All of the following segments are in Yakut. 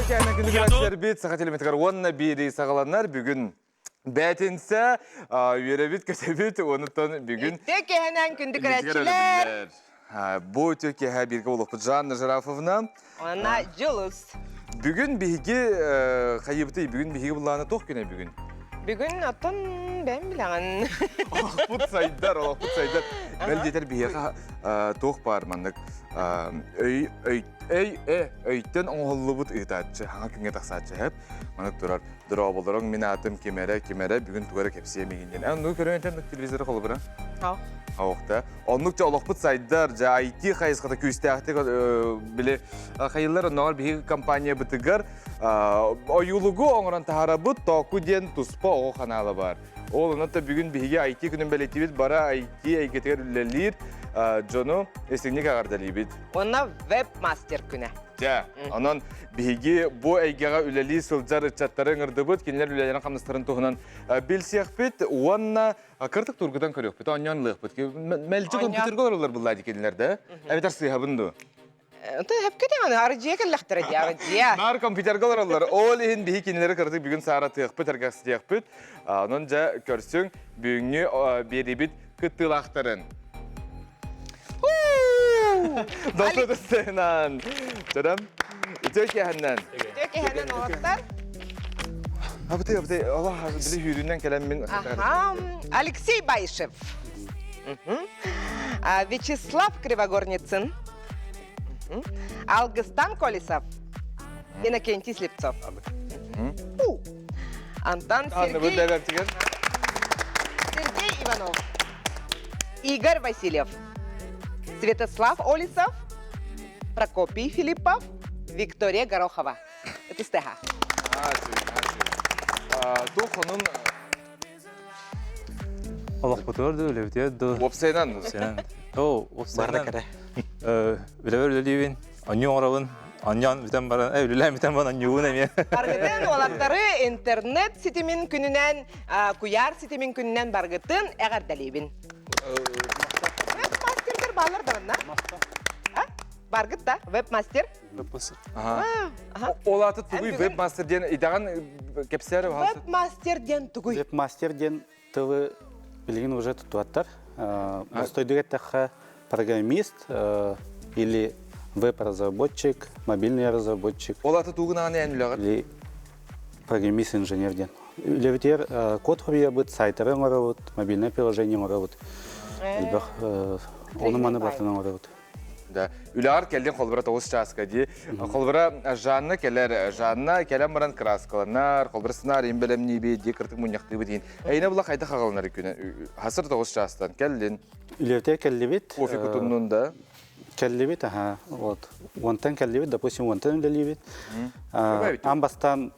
Үтүө күнү көрөөччүлэрбит Саха телеметигэр уонна биэрии саҕаланар. Бүгүн бээтинсэ үөрэбит, көтөбүт, онуттан бүгүн Үтүө киэһэнэн күндү көрөөччүлэр. Бу үтүө киэһэ бииргэ буолуохпут Жанна Жирафовна. Уонна Дьулус. Бүгүн биһиги хайыбытый? Бүгүн биһиги буллааны туох күнэ бүгүн? Бүгүн оттон бэйэм билэҕин. Олохпут сайдар, олохпут сайдар. Бэл диэтэр биһиэхэ туох баар маннык өй өй өй э өйтөн оҥоһуллубут ыытааччы хаҥа күҥҥэ тахсааччы хэп маннык турар дорооболоруҥ мин аатым кимэрэ кимэрэ бүгүн тугу эрэ кэпсиэм игин диэн эн оннук көрөн этэн телевизоры холобура Оохта. Оннук дьэ олохпут сайдар, дьэ IT хайысхата күүстээхтик били хайыллар оннооҕор биһиги компаниябытыгар ойуулугу оҥорон таһаарабыт Току диэн туспа оҕо ханаала бар. Ол онон бүгүн биһиги IT күнүн бэлиэтиибит бара IT эйгэтигэр үлэлиир дьону истиҥник эҕэрдэлиибит. Уонна веб-мастер күнэ. Дьэ, онон биһиги бу эйгэҕэ үлэлии сылдьар ыччаттары ыҥырдыбыт, кинилэр үлэлэрин-хамнастарын туһунан билсиэхпит уонна Кыртык тургутан көрүөхпүт, оонньоон ылыахпыт. Мэлдьи компьютерга олороллор буллаа дикинилэр да? Эбэтэр сыыһабын дуу? Онтон хөпкө даҕаны арыдьыйа кэллэхтэрэ дии, арыдьыйа. Наар компьютерга олороллор. Ол иһин биһи кинилэри кыртык бүгүн сааратыахпыт, эргэхситиэхпит. Онон дьэ көрсүҥ бүгүҥҥү биэрибит кыттыылаахтарын. Достуотустынан. Төрөм. Үтүө киэһэннэн. Үтүө киэһэннэн уолаттар. Абыты, абыты, Аллах, били хүүрүнэн кэлэн мин. Ага, Алексей Байшев. Вячеслав Кривогорницын. Алгыстан Колесов. Иннокентий Слепцов. Антон Сергей... Сергей Иванов. Игорь Васильев. Святослав Олесов. Прокопий Филиппов. Виктория Горохова. Ытыстыха. Туох онун Олохпутугар да үлэбитигэр да уопсайынан уопсайынан оо уопсайынан үлэбэр үлэлиибин онньуу оҥоробун онньоон бүтэн баран үлэлээн бүтэн баран онньуубун эмиэ Баргытын уолаттары интернет ситимин күнүнэн куйаар ситимин күнүнэн баргытын эҕэрдэлиибин. Веб-мастердер баалар да Баргыт да веб-мастер? Веб-мастер. Ол аты тугуй веб-мастер диэн идэҕин кэпсээр Веб-мастер диэн тугуй? Веб-мастер диэн тылы билигин уже туттуаттар. Простойдук эттэххэ программист или веб-разработчик, мобильный разработчик. Ол аты тугун аны эн үлэҕит? Или программист-инженер диэн. Үлэбитигэр код хоруйабыт, сайтары оҥоробут, мобильное приложение оҥоробут. Элбэх ону-маны барытын оҥоробут. Да. Үлэҕэр кэллин холбура тоҕус чааска дии. Холбура Жанна кэлэр. Жанна кэлэн баран краскаланар, холбура сценарийын бэлэмниибит, дии кыртык мунньахтыыбыт диин. Эйне була хайдах аҕалынар күнэ? Хасыр тоҕус чаастан кэллин. Үлэбитигэр кэллибит. Кофе кутуннун да. Кэллибит, аха, вот. Уонтан кэллибит, допустим, уонтан үлэлиибит. Аан бастаан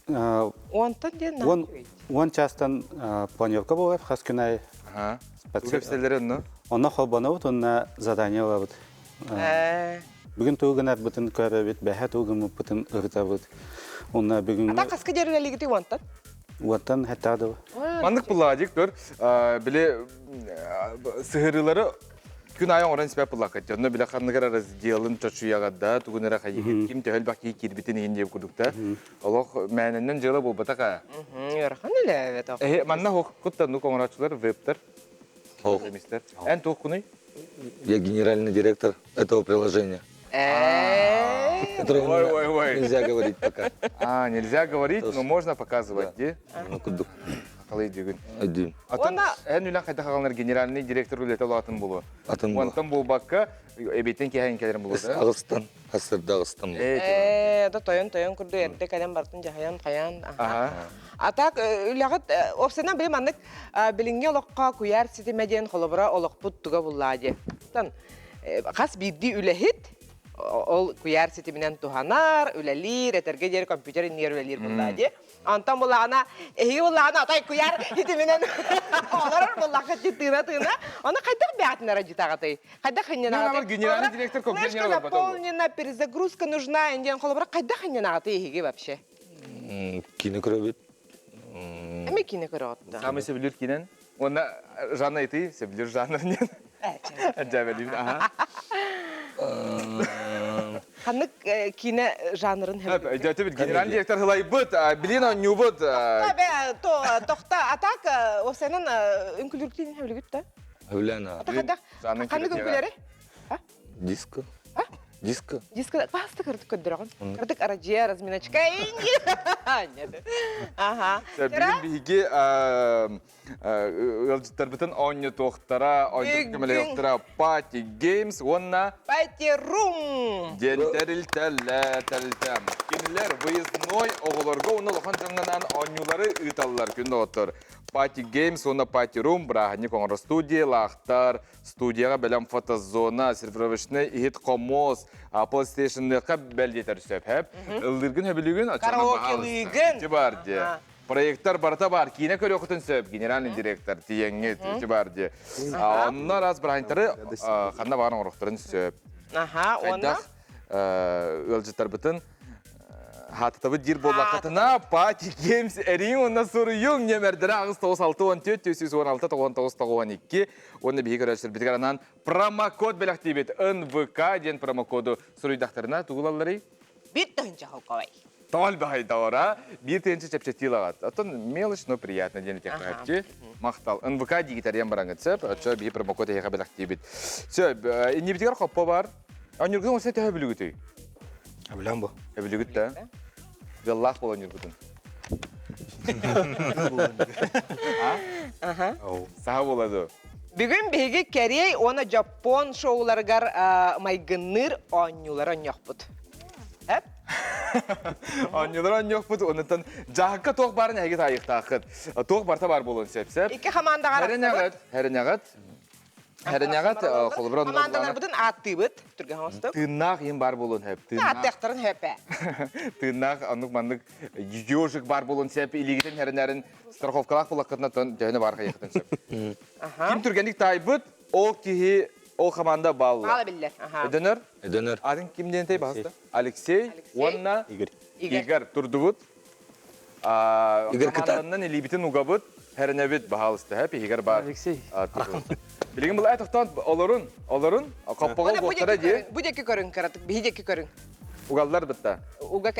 Уонтан диэн уон чаастан планерка буолар хас күн аайы. Кэпсэллэри онно? Онно холбонобут уонна задание ылабыт. Бүгүн тугу гынарбытын көрөбүт, бэһэ тугу гыммыппытын ырытабыт. Онно бүгүн... Ата хаска диэри үлэлигити уонтан? Уонтан хэттээх да. Маннык булладик көр, били сыһырыылары күн аайы оҥорон испэт буллаххыт. Онно билэ ханныгар разделын чочуйаҕа тугун эрэ хайыгыт, ким төһө элбэх киһи киирбитин иһин диэн курдук да. Олох мээнэннэн дьыала буолбатах аа. Ыарахан үлэ Эһи манна куттаннык оҥорооччулар вебтер. Программистер. Эн туохкунуй? Я генеральный директор этого приложения. Ой, ой, ой. Нельзя говорить пока. А, нельзя говорить, но можно показывать, ди. Ну, кудук. Қалай дегін. Один. Атын, эн үлэн хайда хагалнар генеральный директор үлете атын болу. Атын болу. Онтон болбакка, эбеттен киһән келерин болу, да? Ағыстан. Хасырда ағыстан. Э, да тойон-тойон курду эрдэ кэлэн бартын дьаһайан хайаан. А так үлэҕит опсанан били маннык билиҥҥи олоххо куйаар ситимэ диэн холобура олохпут туга буллаа диэ. Тан хас биирдии үлэһит ол куйаар ситиминэн туһанар, үлэлиир, этэргэ диэри компьютер иннигэр үлэлиир буллаа диэ. Онтон буллаҕына, эһиги буллаҕына отой куйаар ситиминэн олорор буллаххыт тыына-тыына. Ону хайдах бэҕэтинэр дьитаҕытый? Хайдах хынньанаҕытый? Генеральный директор Флешка наполнена, перезагрузка нужна, диэн холобура хайдах хынньанаҕытый эһиги вообще? Киинэ көрөбүт. Эми киинэ көрөҕүт да. Самый сөбүлүүр киинэн. Уонна Жанна ити сөбүлүүр жанр диэн. Дьээбэлиибин, аха. Ханнык киинэ жанрын Өйдөөтүбүт генеральный директор хылайбыт, билин оонньуубут. Тохта, а так осенен үҥкүлүртин хөбүлүгүт да? Хөбүлээн. Ханнык үҥкүлэри? Диско. Диско. Диско паста кырдык көрдөрөҕүн. Кырдык арадьыа, разминочка. Ага. Бүгүн биһиги ыалдьыттарбытын оонньотуохтара, оонньуу көмөлөһүөхтэрэ Party Games уонна Party Room диэн тэрилтэлэр тэрилтэ. Кинилэр выездной оҕолорго уонна улахан дьоҥҥо оонньуулары ыыталлар күн доҕоттор. Party Games уонна Party Room бырааһынньык оҥоро студиялаахтар, студияҕа бэлэм фотозона, сервировочный иһит хомуос, PlayStation-ныахха бэлиэтэр сөп. Ыллыыргын хөбүлүүгүн, Караокелыыгын. бар дии. Проекттар барыта бар, киинэ көрүөхүтүн сөп, генеральный директор тиийэҥҥит ити бар дии. Онно раз бырааһынньыктары ханна баҕар оҥоруохтарын сөп. Аха, уонна? Хайдах ыалдьыттарбытын хаатытабыт диир буоллаххытына, Party Games эриҥ уонна суруйуҥ нөмердэрэ 8 9 6 14 416 99 92 уонна биһиги көрөөччүлэрбитигэр анаан промокод бэлэхтиибит НВК диэн промокоду суруйдахтарына тугу ылалларый? Биир тыһыынча холкуобай. Тоҕо баһайдалара биир тыһыынча чэпчэтии ылаҕыт. Оттон мелочь, но приятно диэн этиэхтэһэччи. Махтал. НВК дигитариан бараҥыт сөп. Оччо биһи промокод эһиэхэ бэлэхтиибит. Сөп. Иннибитигэр хоппо бар. Онньургун осе төһө бүлүгүтүй? Өбүлээн бу. Өбүлүгүт да. Дьаллаах буол онньургутун. Аха. Саха буола Бүгүн биһиги Кэриэй уонна Дьоппуон шоуларыгар майгынныыр оонньуулары онньохпут. Эп? Оонньуулары оонньуохпут, оннуттан дьаһакка туох баарын эһиги таайыахтааххыт. Туох барта баар буолуон сөп, сөп. Икки хамаандаҕа Хэрэнэҕит, хэрэнэҕит, хэрэнэҕит, холобура онно Хамаандаларбытын ааттыыбыт, түргэн оҥостук. Тыыннаах иһин баар буолуон сөп. Ааттыахтарын сөп ээ. Тыыннаах оннук маннык ежик баар буолуон сөп, илиигитин хэрэнэрин страховкалаах буллаххытына төһөнө баар хайыаххытын сөп. Ким түргэнник таайбыт, ол киһи ол команда балла. Баала биллэр. Өдөнөр? Өдөнөр. Атын ким диэн баһыста? Алексей уонна Игорь. Игорь турдубут. Игорь команданан илиибитин угабыт, хэрэнэбит, баһаалыста, хэп, Игорь бар. Алексей. Билигин бұл тоқтан олорун, олорун, қоппоға угуохтара дии. Бу диэки көрүҥ, кыратык, биһи диэки көрүҥ. Угаллар бытта. Уга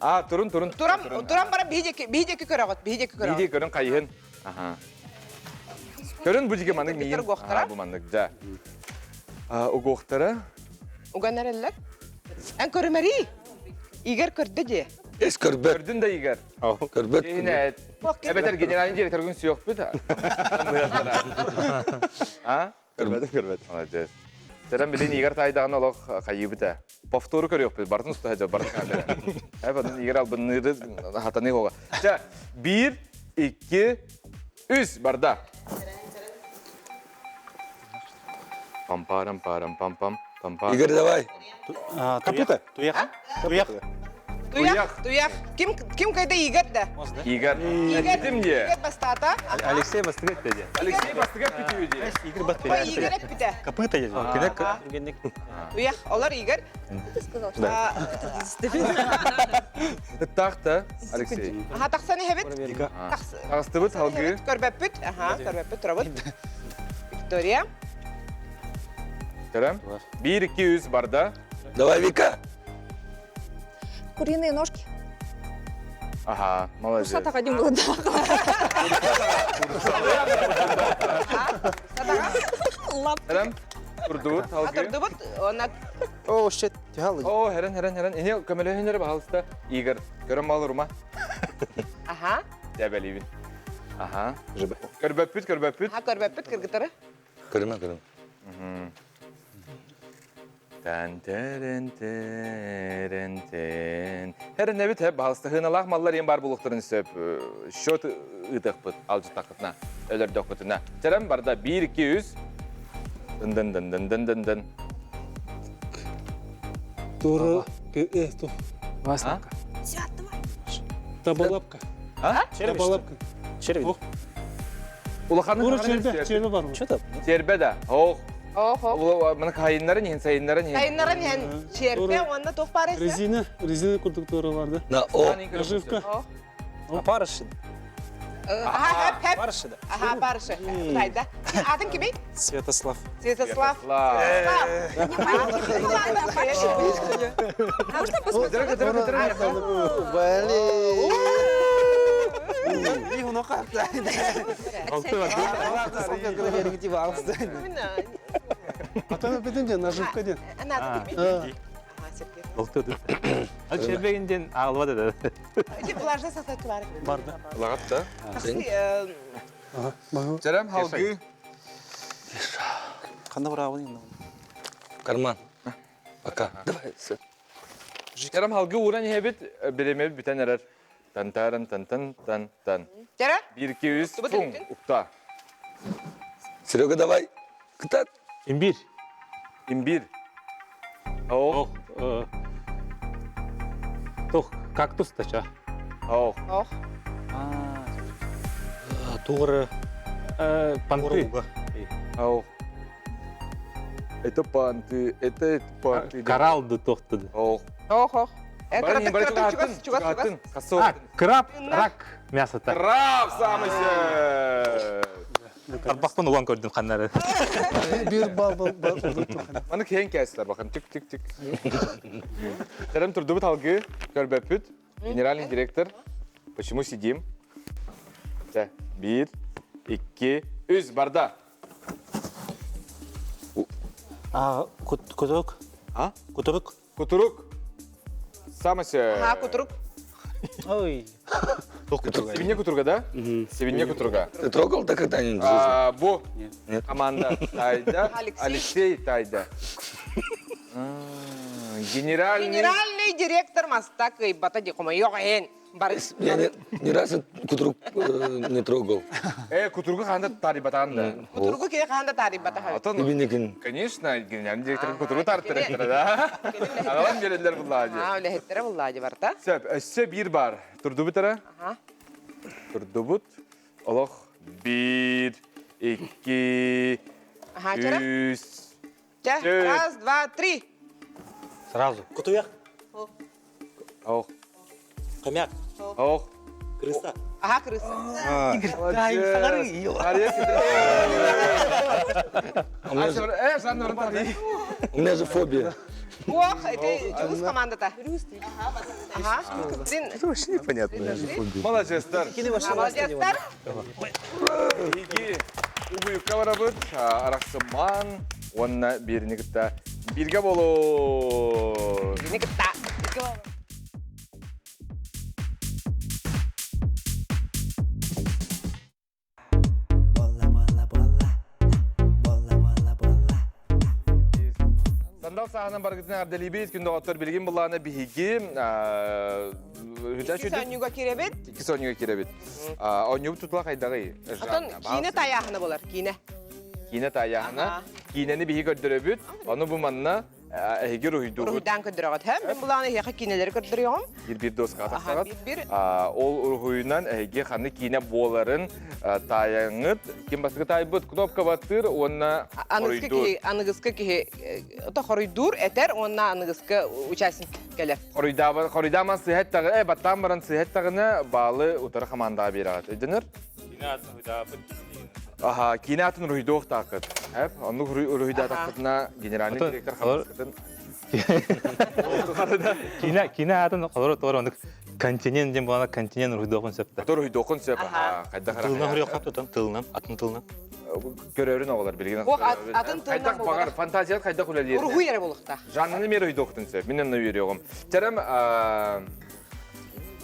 А, турун, турун. Туран, туран баран биһи диэки, биһи диэки көрөҕүт, биһи диэки көрөҕүт. Биһи көрүн хайыһын. Аха. Көрүн бу диэки маннык миин. Угуохтара. Бу маннык, да. Угуохтара. Уган эрэллэр. Эн көрүмэрий. Игорь көрдө дии. Эс көрбөт. Көрдүн да Игорь. Көрбөт. Иһинэ эбэтэр генеральный директоргун сүөхпүт. А? Көрбөт, көрбөт. Молодец. Сэрэн билин Игорь тайдаҕын олох хайыыбыта. Повтору көрүөхпүт, бартын уста сылдьар, бартын камера. Эбэтин Игорь албынныыры хатаныы хоға. Ча, биир, икки, үс, барда. Пам-парам, парам, пам-пам, пам-пам. Игорь, давай. Копыта. Туях. Туях. Туях, туях. Ким, ким кайда Игорь да? Игорь. Игорь, Ким де? Игорь бастата. Алексей бастыгат деді. Алексей бастыгат бүтүбү Игорь Ой, бастыгат. Игорь эппитэ. Копыта есть. Туях, олар Игорь. Ты сказал, что А, Тахта, Алексей. Аха, тахсан иһэбит. Тахстыбыт халгы. Көрбөппүт. Аха, көрбөппүт, турабыт. Виктория. Көрөм. 1, 2, 3 барда. Давай, Вика. Куриные ножки. Ага, молодец. Курсатаҕа диэн буолла. Лап. Көрөм. Турдубут халгы. Турдубут. Она О, shit. Тяхалы. О, херен, херен, херен. Ине көмөлөһүннэри баһалыста. Игорь, көрөм мал урума. Аха. Дәбәлибин. Аха. Көрбөппүт, көрбөппүт. Аха, көрбөппүт кыргыттары. Көрүмэ, көрүмэ. Тэн терен терен тен. Херен эбит хеп баһалыста хыналаах маллар ең бар булуктарын сөп счет ыытыахпыт алжытахытына өлөрдөхпүтүнэ. Терен барда 1 2 3 дын дын дын дын дын дын. Тура, э, ту. А? Табалапка. А? Табалапка. Червь. Улаханы Тура чербе, чербе бар. Что там? Тербе да. Ох. Охо. Мына кайыннарын иһин, сайыннарын иһин. Сайыннарын иһин черпе, уонна туох баар эсэ? Резина, резина курдук тура бар да. На О. Наживка. Ох. Опарыш. Аха, хэп, хэп. Барышы да. Аха, барышы. Тайда. Атын кимий? Святослав. Святослав. Можно посмотреть? Блин. Атын бүтүн ден, наживка ден. Ал чербегин ден ағылба деді. Эти плажда сатат бар. Барда. Лагат да. Жарам халгы. Қанда бұрағын Карман. Пока. Давай. Жарам халгы уран хебит береме бүтен эрер. Тан таран тан тан тан тан. Жара? 1 2 3 фун укта. Серега, давай. Кытат. Имбирь. Имбирь. Ох, Ох, Тох, кактус тача. ох. Ох. Туғыры. Панты. Ох. Это панты, это панты. Коралды тохтыды. Ох. Ох, ох. Кыраты чугас, чугас, чугас. А, краб, рак, мясо так. Краб самысы. Арбақпын улан көрдім қаннары. Бір бал бал бал. Маны кең кәсілер бақын. Тик, тик, тик. Тәрім тұрдыбыт алгы, көрбәпүт, генеральный директор. Почему сидим? Bir, iki, үз, барда. А, кутурук. А? Кутурук. Кутурук. Самысы. Ха, кутурук. Ой. Себине кутурга, да? Себине кутурга. Ты трогал да когда-нибудь в жизни? А, Бу Нет. команда Тайда. Алексей. Алексей Тайда. Генеральный. Генеральный директор моста Кыйбата Дикома. Yok эн. Бар. Я ни, ни разу кутрук не трогал. Кутургу ханда тарибатан да. Кутуругу кире ханда тарибата. Отон, Ибиникин. конечно, генеральный директор кутургу тарттырыр да. Агалан берелер буллади. А, үлэһиттерэ буллаади барта. Сөп, өссө бир бар. Турдубут ара? Аха. Турдубут. Олох бир, икки, Аха, чара. үс. Ча, Төрт. раз, два, три. Сразу. Кутуяк. Ох, Хомяк. ох. Крыса. Аха, крыса. Молодец. У меня же фобия. Ох, это чугус командата. Ага. Син. Это вообще непонятно. Молодецтар. Молодецтар. Иги угуюкка барабыт, арахсыман, онна бирини кытта бирге болу. Бирини кытта. Бирге болу. Сандал саһанан баргытын ардалибит, күн доғоттор билигин буллаана биһиги, Икки сонньуга киребит. Икки сонньуга киребит. Онньугу тутула хайдагый. Отон киинэ таяхына болар, киинэ. Киинэ таяхына. Киинэни биһи көрдөрөбүт. Ону бу манна эһиги руһуйдугут. Уруһуйдаан көрдөрөҕүт. Һэ, мин булааны эһиэхэ киинэлэри көрдөрүөҕүм. Бир-бир доска Аха, тахсаҕыт. бир-бир. Ол уруһуйунан эһиги ханны киинэ буоларын таайаҥҥыт. Ким бастакы таайбыт кнопка баттыыр уонна Аныгыскы хоруйдуур. киһи, аныгыскы киһи ото хоруйдуур, этэр уонна аныгыскы участник кэлэр. Хоруйдаабан хоруйдааман сыһэт таҕы, баттаан баран сыһэт таҕына баалы утары хамаандаға биэрэҕит. Өйдөнөр? Аха, киинэ атын уруһуйдуох таакыт. Эп, оннук уруһуйдаатахпытына генеральный Ото- директор олор- хамаскытын Кина, кина атын олор тор ондук континент дем болана континент руйдоқын сөпті. Тор уруһуйдуохун сөп, аха, хайдах Тылынан арахая. хөрүө қаптытан, тылынан, атын тылынан. Көрөрүн оҕолор билигин. Ох, атын тылынан Хайдах буолбатах. багар, фантазият хайдах үлэлиир. Уруһуй эрэ буолуохтаах. Жаннаны мер уруһуйдуохтун сөп. Мин онно үөрүөҕүм. Терем,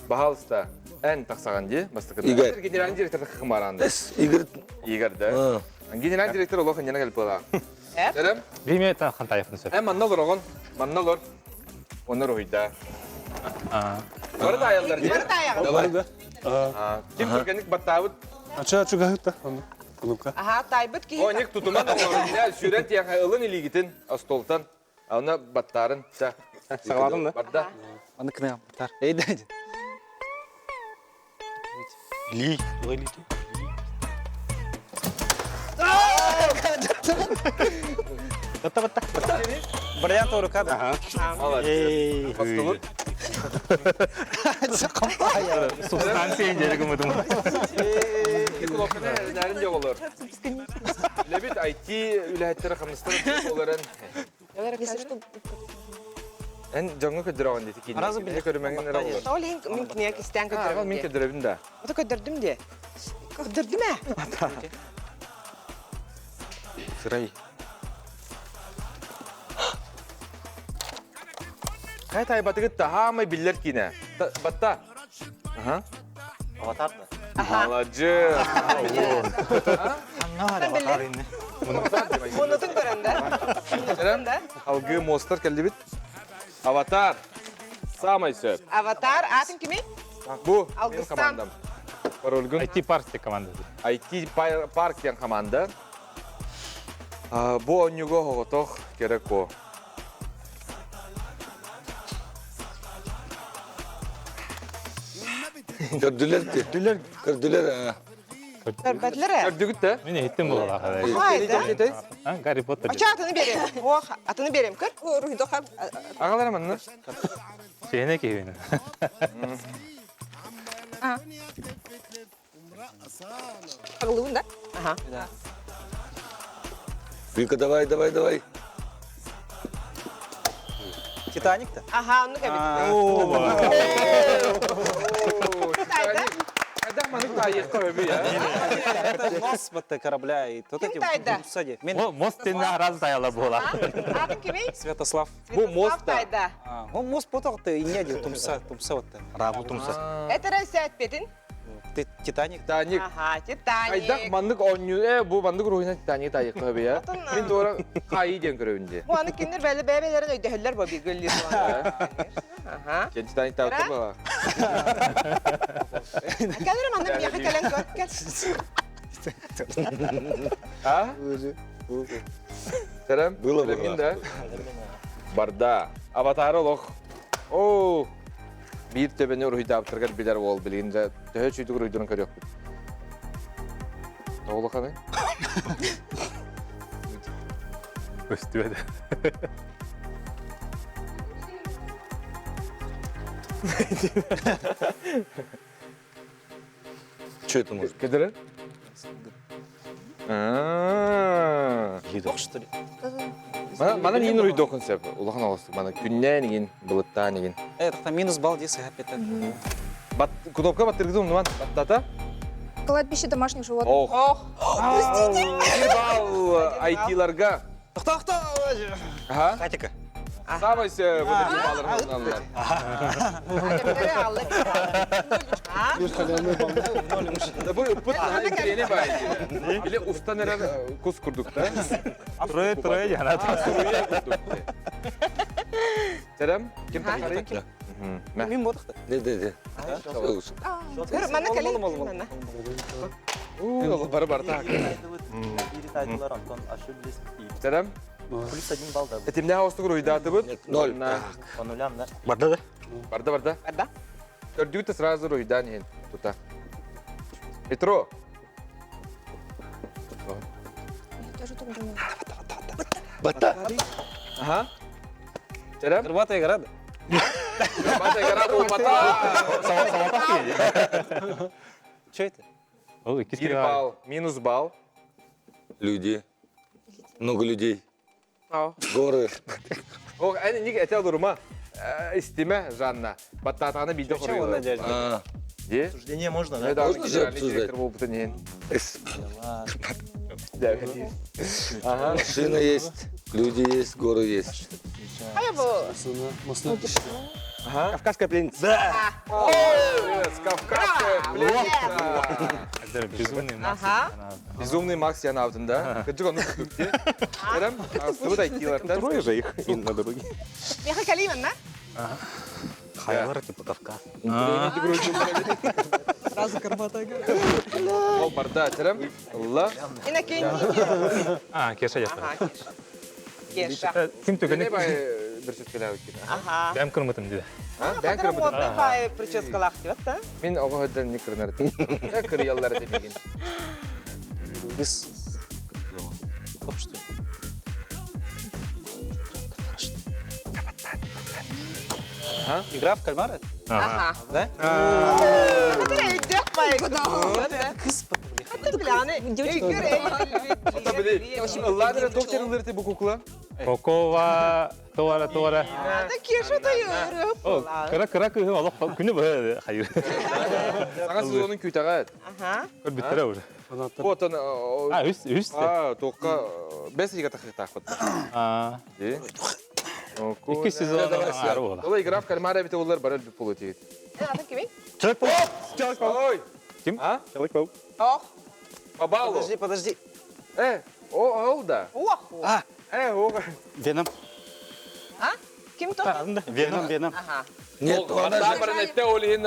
баһалыста, эн тахсаҕан дии, бастакыта. Игорь. Генеральный директор хымаранды. Эс, Игорь. Игорь, да. Генеральный директор олох иннена келип буолаа. Эп. Терем, Биме та хантайфын сөп. эн манна олороҕун, манна олор. Онно уруһуйдаа. Бары таайаллар дии. Бары таяҕын. Давай. Ким түргэнник баттаабыт? Ача чугаһыт та. Кнопка. Аха, тайбыт киһи. О, ник тутуман олорун. Сүүрэн тиэхэ ылын илиигитин остолтан. Аны баттаарын. Ча. Саҕалаатым да? Барда. Аны кына тар. Эй, да. Ли. Ли. Батта, батта, батта. Вариант рука. Молодец. Эй. Остолут. Субстанция дьэрэ гыммытым. Кнопканы нарын жоголор. Лебит IT үлэһиттэрэ хамнастара олорон. Если что, Эн дьоҥҥо көрдөрөҕүн дии киинэ. Разы биле көрүмэҥин эрэ олор. Ол иһин мин кинигэ кистээн Аа, мин көрдөрөбүн. көрдөрөбүн да. Ото көрдөрдүм дии. Көрдөрдүм ээ. Сырай. Хай тайбатыгыт та хаамай биллэр киинэ. Батта. Аха. Аватар да. Маладьы. Аватар инне. Мунутун көрөн да. Алгы мостар келдибит. Аватар. Самай сөп. Аватар атын кими? Бу менин Алгыстан. командам. Парольгун. IT парк командасы. IT парк диэн команда. Бу онньуга оҕотох керек о. Көрдүлэр ти. Дүлер Көрдүлэр. Көрбөтүлэр ээ. көрдүгүт да? Мен иһиттим буолалаах. Ай да. Гарри Поттер. Ача атыны берем. Ох, атыны берем. Көр. Руйдоха. Агалар манна. Сене киһибин. Аглыбын, да? Ага. Вика, давай, давай, давай. Титаник-то? Ага, ну кэбит. Тайда. Хайдах маннык таайыахха өбүй, а? Это нос вот корабля и вот Ким эти тайда? сзади. Мен О, мост тенне раз таяла буола. Атын кими? Святослав. Бу мост да. Тайда. А, Он мост поток ты и не один тумса, тумса вот. Рабу тумса. Это Россия петин. Ты Титаник. Титаник. Ага, Титаник. Хайдах маннык оонньуу, э, бу маннык руһунан Титаник таайыахха өбүй, а? Атын, Мин туора хаайыы диэн көрөбүн дии. Бу аны кинилэр бәле бәбелерин өйдөһөллөр бу бир гөллир. Ага. Кен Титаник таабыттар буолла. Кэлэр манна миэхэ кэлэн көр. Кэл. А? Сэрем? Было бы Мин да. Барда. Аватары олох. Оо. Биир төбөнү уруһуйдаабыттаргар билэр уол билигин дьэ төһө чүйдүк уруһуйдурун көрүөхпүт. Тоҕулаханы? Көстүбэт. Что это может? Кедерер? Аа. Ох, что ли? Мана нин уруйдуохун сөп. Улахан оҕустук. Мана күннээн игин, былыттаан игин. Это там минус балл 10 опять. Бат кнопка баттыргытым умнуман. Баттата. Кладбище домашних животных. Ох. Ох. Бир балл IT-ларга. Тохто, Аха. Хатика. Самай сөп. Бу баллар. Адемдере алла. А? Bir халявный балл. Да бу ыппыт наһаа интэриэһинэй баай диир. Или устан эрэр кус курдук да. Трое, трое, яна. Суруйа курдук. Терем, ким тахарый? Мин бодохто. Да, да, да. Көр, мана кэлин. Мана. Уу, бары бар так. Терем, Плюс один балл, да. этимнээх оостук уруйдаатыбыт. Ноль. По нулям, да? Барда да? Барда, барда. Барда. Көрдүгүт сразу уруйдаан иһин тута. Петро. Я тоже так думаю. Батта. Ага. Терем. Горбатая гора, да? Бата гора бу бата. Что это? Ол иккис Бир балл, минус балл. Люди. Много людей. О. Горы. Ох, әне неге әтел дурума? Истиме Жанна. Баттатаны билде Чем он хоруйлар. надежда? А, Де? Обсуждение можно, да? Можно же Генеральный обсуждать? директор болуп нен. эс. Ага. Машина есть, люди есть, горы есть. Хайа бу. Masına. Ага. Кавказская пленница. О, Кавказская пленница. Безумный Макс. Ага. Безумный Макс ян алдында. Кыджык оны күтті. Терем, астыбыт айтилардан. Трое же их и на дороге. Миэхэ кэлин манна. Хайлар типа Кавказ. Сразу горбатая гора. Ол барда, терем. Алла. Инакин. А, Кеша жатыр. Ага. Кеша. Ким Не түгені бай бір сөткелі әуіп Ага. бәм кырмытым деді. Бән Кадр кырмытым. модный бай прическалах дип да? Мен оға хөдден не кырнар. Кырыялар демеген. Без... Ох, что ли? Игра в кальмара? Ага. Да? Өйдөөх бай. Кыс Ата били, ыллаан туох терилер бу кукла? Кокова, туара, туара. Да кеша да О, кыра кыра кыһы олох күнү быһа хайыр. Саҥа сезонун күүтэҕэ. Ага. Көрбүттэрэ уже. Отон А, үс, үс. А, тоққа бес ыйга тахыктаахпыт. А. Икки сезон ары буола. Ола игра в кальмара бите олар барар бүп болот егит. Атын кими? Ой! Ким? А? Человек-паук. Ох. По баллу. Подожди, подожди. Э, о, ол да. Ох. Э, о. Веном. А? Ким то? Веном, Веном. Ага. Нет, ну она же... Барнетте олин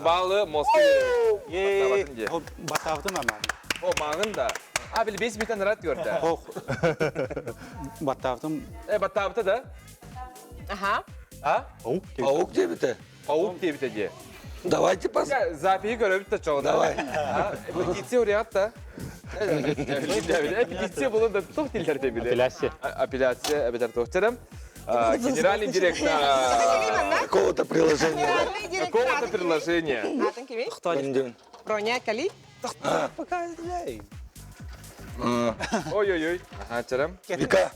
балы Москва. Ол батавдым ама. О, мағын да. А, били 5 минуттан рад көрді. Ох. Батавдым. Э, баттабыта да? Ага. А? Паук. Паук дебите. Паук дебите де. Давайте пос... Запиһи көрөбүт да чоҕуна. Давай. Петиция уриат да. Петиция булun да тух тилдер тебиле. Апелляция. Апелляция эбетер тухтерем. Генеральный директор Какого-то приложения. какого-то приложения. Атын кими? Кто? Броня Кали? Пока издаляй. Ой-ой-ой. Ага, черем. Вика.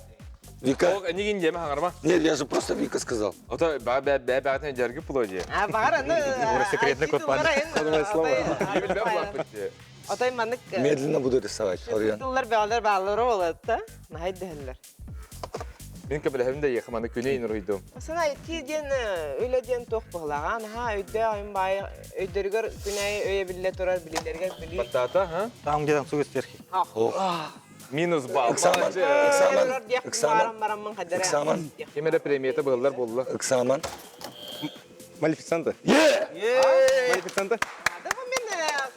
Вика. Ох, не гиндеме хаңарма. Нет, я же просто Вика сказал. Ото ба ба ба ба тен жаргы пулоди. А, бағар аны... секретный код бар. Ебил бә булап битте. Отой маннык... Медленно буду рисовать, Ориан. Тыллар бәғалар бағалары болады да. Нахай дәһеллер. Мен кебелехим да яхманы күнә инруйдум. Сана ити диэн үлэ диэн туох быһылаҕаан аха өйдөө айын баайы өйдөрүгэр күнэйи өйө биллэ турар билилэригэр били Баттата, ха? Там где там сугас сверхи. Минус балл. Экзамен. Молодец. Экзамен. диэх Экзамен. баран бараммын хадара Экзамен. Кемере премията быһыллар болла. Экзамен. Малефисента. Е! Малефисента. Да бу мен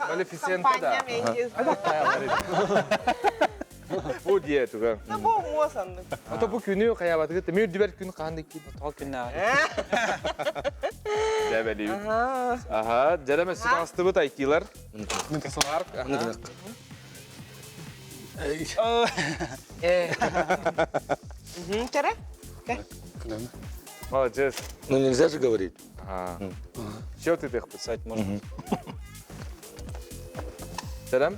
Малефисента да. компания Бу дие туга. Да бу муосаннык. Ото бу күнү хаябатыгы темир дүбер күн каанды ки. Тол күннә. Дәбәли. Аха, жарама ситастыбыт айтилар. Парк. аха. Э. Мгм, Чара? Молодец. Ну нельзя же говорить. Ага. Чего ты их Писать можно. Жарам?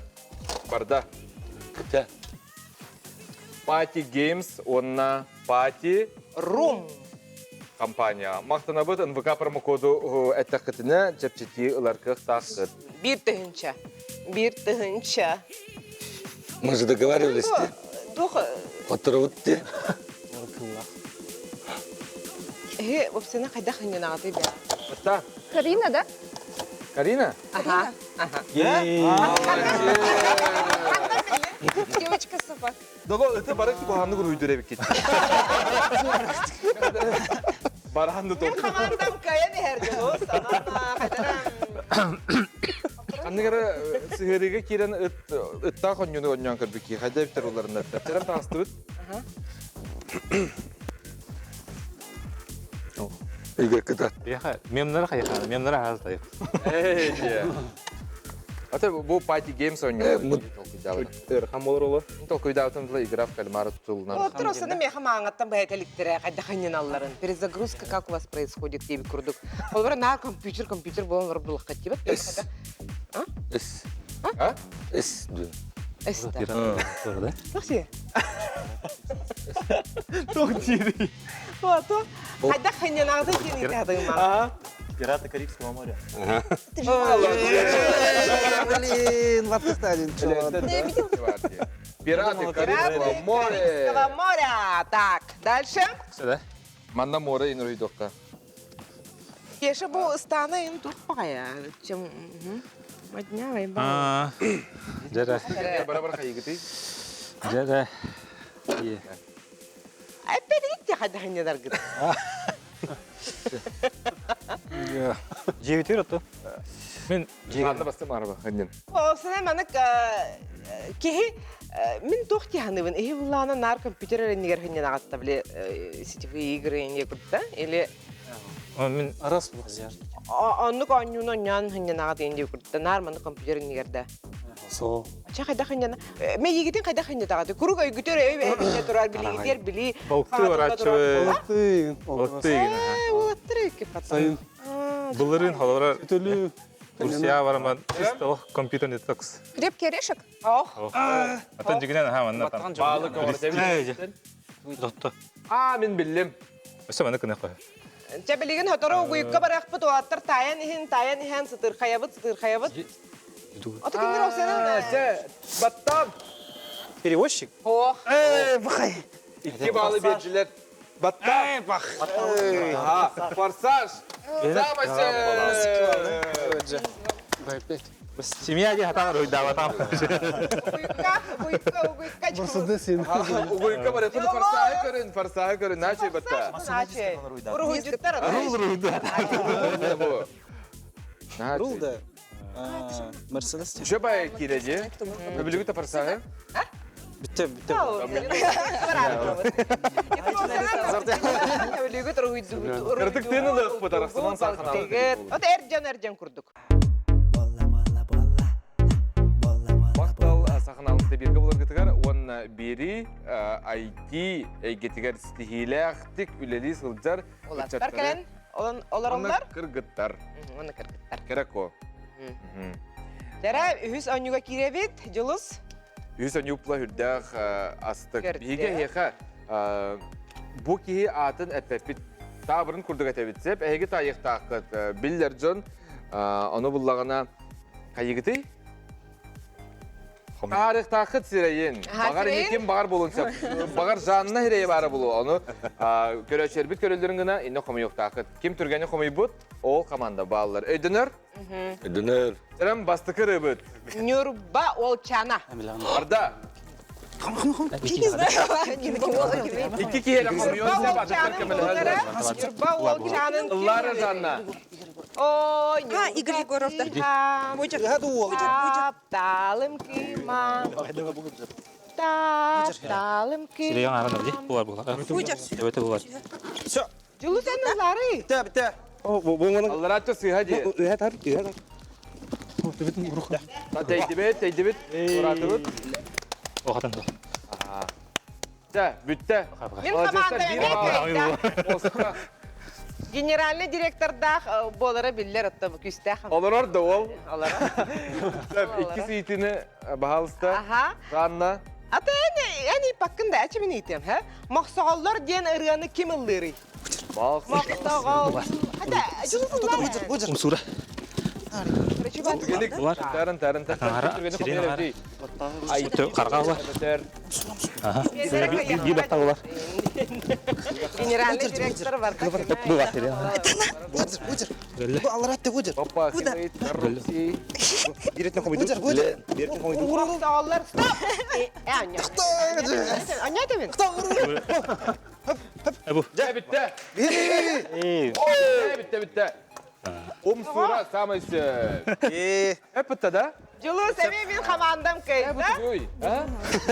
Барда. Хотя. Пати Games, онна Пати Рум. компания. Мақтанабыт НВК промокоду әттәқітіне жепчети ыларкық тақыт. Бир тыһынча. Бир тыһынча. Мы же договаривались. те. Дух Вот те. э вопсена хайда ханьянааты бя. Батта. Карина, да? Карина? Ага. Ага. Девочка собак. Дого ыты барык куханны күрүйдүрэ биккет. Баранды Мен топ. командам каян эрден санана хайдара. Анныгара сыгырыга кирен ыт ытта хоннюну онньон көрбүки. Хайда биттер уларында. Терем тастыбыт. Игорь, когда? Яха, мемнара хайха, мемнара хазтай. Эй, де. Ата бу Party Games Э, ойноо. мы- Ырхан болор оло. Толкуйдаутын дла игра в кальмара тутулунан. Отыр осыны меха маңаттан бәйтәликтер кайда ханиналларын. Перезагрузка как у вас происходит деп курдук. Олар на компьютер компьютер болон булакка тибет. С. С. А? С. да. Эста. Да? Тохси. Тоқтири. Ото. Кайда ханиналды кини тадыма. Ага. Пираты Карибского моря. Ты же Блин, 21 чё. Пираты Карибского моря. Карибского моря. Так, дальше. Все, да? Манна море инруйдокка. Кеша бу стана им тут пая. Чем Мадня ба. А. Жара. Барабар хайгыты. Жара. Е. Опять идите кайда ханиналгы. Девять ото. Мен Манна бастым арба. Хандин. Осына манык кеһи мин туох тиһаныбын иһи буллаана нар компьютер нигер хыннанагатта биле сетевые игры не кутта или мен Раз. оннук оонньууну онньоон хыннанагат инди кутта нар маны компьютер нигерде. Со. Ча хайдах инньэ мэйиигитин хайдах инньэ таҕаты курук өйгүтөр өй өйгүтэ турар билигитиэр били Балыктыы барааччыбы. Балыктыы. Балыктыы гына. Уолаттар икки пата. Сайын. Былырыын холобура Өтөлүү. Турция бараман чисто компьютер детокс. Крепкий орешек? Ох. Атын дьигинен аха манна там. Баалы көмөртөбүт. Дотто. А, мин биллим. Өссө маны кына қой. Чэ билигин сотору угуйукка барыахпыт уолаттар таайан иһин, таайан иһэн сытырхайабыт, сытырхайабыт. Ото кинилэр оксанан Чэ, баттам. Перевозчик? Ох. Эй, бахай. Икки баалы бердилер. Баттам. Эй, бах. Ага, форсаж. Самый Дай пять. Семья де хатан руйдаватам. Угуйукка, угуйукка, угуйукка. Мерседес Угуйка бар, это форсаж көрүн, форсаж көрүн, наче батта. Наче. Уругуйдуттар. Бу. Рул да. Мерседес. Еще бай киреди. Билигүтэ форсажы. Битте, битте. Кырдык тыынылык бу тарахсынан саханалы. От эрден эрден курдук. Бактал саханалын тебирге буларгытыгар уонна бири IT эйгетигер ситиһиилээхтик үлэлии сылдьар Улаттар кэлэн олороллор. Кыргыттар. Оны кыргыттар. Кереко. Дара үһүс онньуга киирэбит, Дьулус. Үһүс онньупла үрдээх астык. Биһиги эһиэхэ бу киһи аатын эппэппит таабырын курдук этэбит сеп. Эһиги таайыахтааххыт биллэр дьон ону буллаҕына хайыгытый? Таарыхтааххыт сирэйин. Баҕар ким баҕар буолун сөп. Баҕар Жанна сирэйэ баара буолуо. Ону көрөөччүлэрбит көрөллөрүн гына инне хомуйуохтааххыт. Ким түргэни хомуйбут, ол команда бааллар. Өйдөнөр? Өйдөнөр. Сэрем бастакы ырыбыт. Нюрба Олчана. Арда. Икки киһи эрэ хомуйуон сөп, атыттар көмөлөһөллөр. Нюрба Олчанын Ыллара Жанна. Ой, А, Игорь Егоров, да. Тапталым кыма. Тапталым Сиреген кыма. аран ди. Булар булар. Evet булар. Все. Дьулус эн ыллары. Битте, битте. Алларачча сыыһа дии. Тэйдибит, тэйдибит, уратыбыт. Охатан. Чэ, бүттэ. Мин команда эмиэ Генеральный директордаах буолара биллэр отто күүстээх. Олорор да ол. Олорор. Икки сиитини баһалыста. Аха. Жанна. Ата эн эн иппаккын да эчи мин иитиэм, һэ? Мохсоҕоллор диэн ырыаны ким ыллыырый? Мохсоҕол. Хата, дьулус ыллар. Умсура. Тарын тарын тарын. Сирен Карга бар. Аха. Би бакта булар. Генеральный директор бар. Бу бар сирен. Выдер, выдер. Бу алларатты выдер. Опа, коррупции. Выдер, выдер. Мохсоҕоллор. Стоп! Э, Аня. Аня это Бу. Дьэ, бүттэ. Дьэ, бүттэ, бүттэ. Умсура самый сөп. Эппитте да? Дьулус эми мин хамаандам кыйда. Ой, а?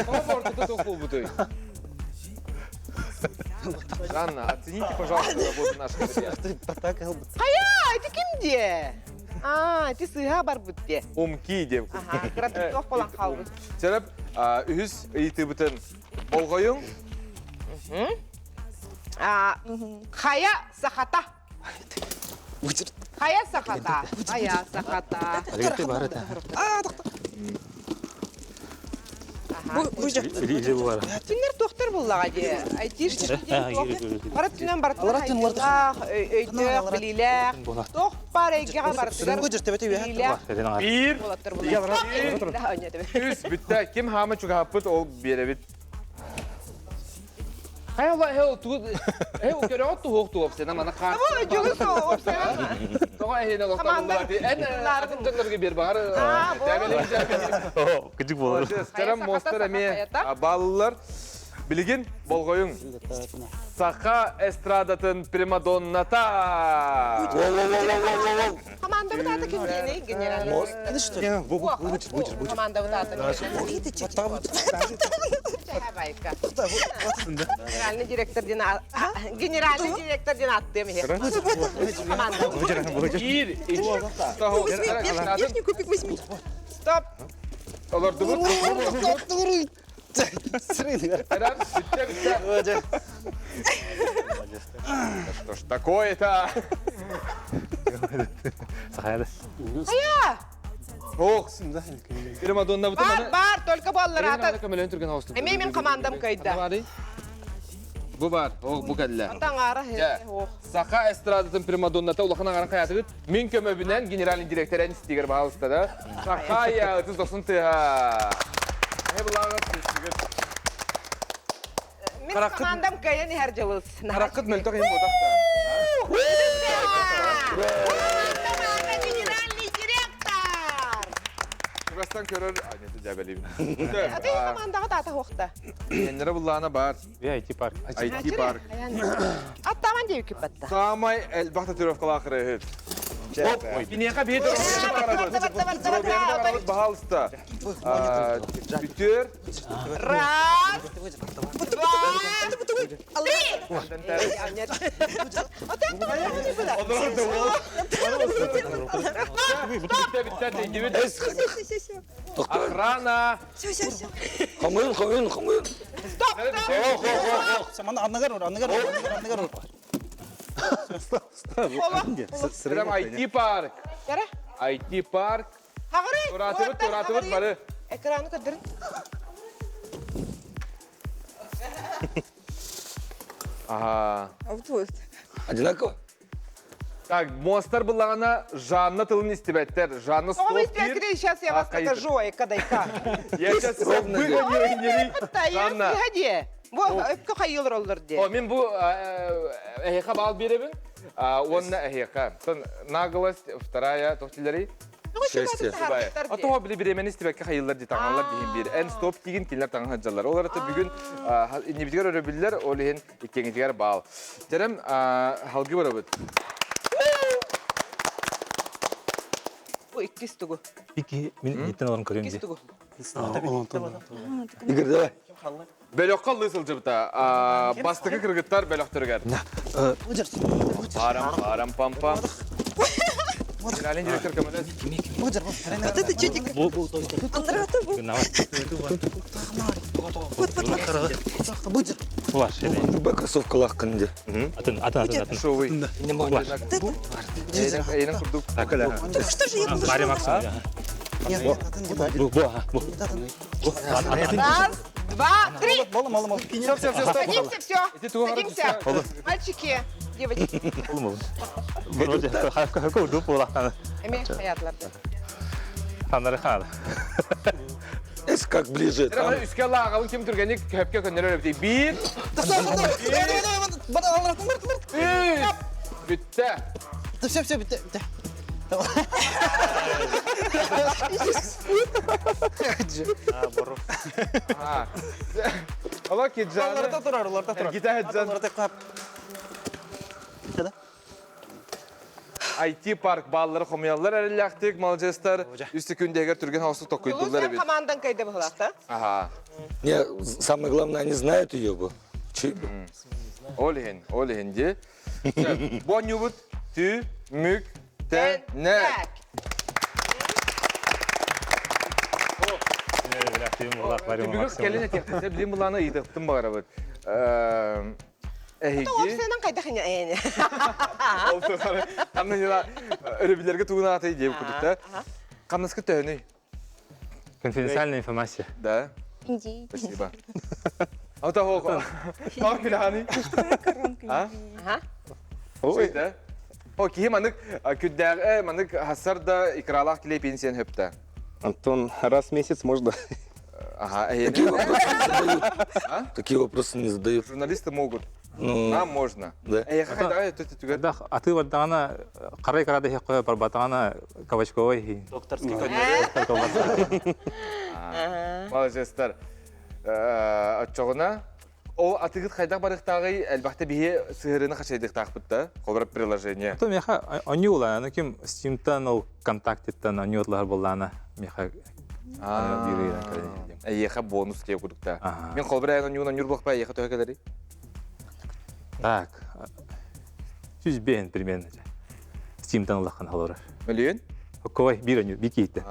Тоҕо ортото туох буолбутуй? Жанна, оцените, пожалуйста, работу наших ребят. Хайа, ити ким диэ? А, ити сыыһа барбыт диэ. Умки деп. Аха, кыратык туох болан хаалбыт. Сэреп, үһүс ыйытыыбытын болҕойуҥ. Хайа сахата. Хайа сахата. Хайа сахата. Түннер туохтар буллаҕа дии. Айтишник Бары түнэн барытыгар айдыылаах, өйдөөх, билиилээх, туох баар эйгэҕэ барытыгар билиилээх Биир, буолаттар буллаҕа. үс, бүттэ. Ким хаама чугаһаппыт, ол биэрэбит. Хайа ола, хэ ол туу, хэ ол көрөҕөт туһуох туоп сена мана хаар. Дьулус опсайан. Тоҕо эһине лохтан Эн атын дьоннорго биэр баҕар. Кыдык болар. Чарам мостар эмиэ баллар. Билигин болҕойуҥ. Саха эстрадатын примадонната. Команда бытаата ким диэний генеральный Команда бытаата. Генеральный директор дин генеральный директор дин аттым иһи. Команда. Биир, Возьми, верхний кубик возьми. Стоп. Олордубут. Эрэн, бүттэ, бүттэ. Что ж такое-то? Сахаяда. Хайа! Ох, Мадонна Бар, бар, только балларата. Көмөлөн түрген оҕустук. Эмиэ мин командам кыайда. Бу бар, ох, бу кэллэ. Таҥара ох. Саха эстрадатын примадонната улахан аҥарын хайатыгыт мин көмөбүнэн генеральный директор эн истигэр баһалыста да. Сахая 39 тыһа. Эһэ былааҕы түстүгүт. Мин командам кыайан иһэр дьылыс. Хараккыт мөлтөх иһин буотах да. Команда генеральный директор! Чугастан көрөр, нет, дьээбэлиибин. А ты командаҕа таата хуохта. Эннere буллаана бар. IT парк. IT парк. Аттаман диэбит киппатта. Самай элбэх татуировкалаах ырыһыт. Киниэхэ биир татуировка баһаалыста. Бүтүөр. Раз, два, три. Охрана! Все, все, все. Хомуйун, хомуйун, хомуйун. Стоп, стоп! Саманы анныгар ур, анныгар ур, анныгар ур. Прям IT-парк. Кара? IT-парк. Хагыры! Туратыбыт, туратыбыт бары. Экраны көрдөрүн. Ага. А вот вот. Одинаково? Так, монстр былағына Жанна тылын истибеттер. Жанна Оҕо стоп диир. Сейчас я вас покажу, айка-дайка. Я сейчас выгоню инери. Жанна. Жанна. Бу өпкө хайылыр оллар де. О, мен бу эһиэхэ баал биэрэбин. Уонна эһиэхэ. Наглость, вторая, тохтилери. Счастье. А то били биремени истибекке хайыллар ди таңаллар диһин бир. Эн стоп тигин кинилер таңа хаджалар. Олар ата бүгүн иннибитигер өрөбүллэр, ол иһин иккеңитигер баал. Терем халгы барабыт. Бу иккис тугу. Ики мин еттен олорон көрөм Иккис ди. тугу. Игорь, давай. Бөлөккө лысылжыбыта. Бастыкы кыргыттар бөлөктөргөр. Парам, парам, пам, пам. Генеральный директор көмөлөс. Вот это чудик. Андрата был. Вот, вот, вот. Ваш. Любая кроссовка лахкан где. Атын, атын, атын, атын. Шоуый. Эйнен курдук. Только что же я Бари подошла? Максим. Бу, бу, ага, бу. Раз, два, три. Все, все, все, стоп. Садимся, все. Иди туга Садимся. Мальчики, девочки. Вроде хайфка хайфка урду буолахтан. Эме хаятларды. Ханары ханары. Эс как ближе. Там. Үскә лағалын кем түргәнек көпкә көннәр өбти. Бир, үч. Бүтте. Все, все, битте, битте. Ала кеджаны. Аларда турар, аларда турар. Гита хаджан. Аларда кап. IT парк баллары хомуяллар әрелләхтик, молодецтар. Үсті күндегер түрген хаусы токуйдулар Улус бит. командан кайда бухлакта. Ага. Не, самое главное, они знают ее бы. Чей бы. Олихин, олихин ди. Бонюбут тү мүк те не. Бүгүн кэлин этиэхтэ билим булааны ыйытыктым баҕарабыт. Эһиги Опсенан кайда хыня эне. Ол тухары ханна нила өрөбүлэргэ тугунааты диэбит курдук да. Хамнаска төһөнүй? Конфиденциальная информация. Да, Иди. спасибо. Ата хоко. Таа күлэхани. А? Ага. Ой, да. О, киһи манык күддээҕэ манык хассар да икралаах килей пенсиян хөптө. Антон, раз в месяц можно. Ага, Такие вопросы не задают. Такие вопросы не задают. Журналисты могут. Ну, Нам можно. Да. Э, хайда, төтө түгөр. Когда аты бардағана қарай карада хек қоя барбатағана кабачковой. Докторский Молодецтар. Отчоғына, ол атыгыт хайдақ барықтағы әлбәқті бие сыһырыны хашайдықтақ да, қолбар приложение. То меха анюла, аны ким Steamтан ол ВКонтактеттан анюлар боллана меха Эйеха бонус тие кудукта. Ага. Мен қолбар аян анюна нюр блокпа эйеха төһө келери. Так. Жүз бен примерно. Steamтан улахан халорар. Миллион? Кой бир аню бики итте.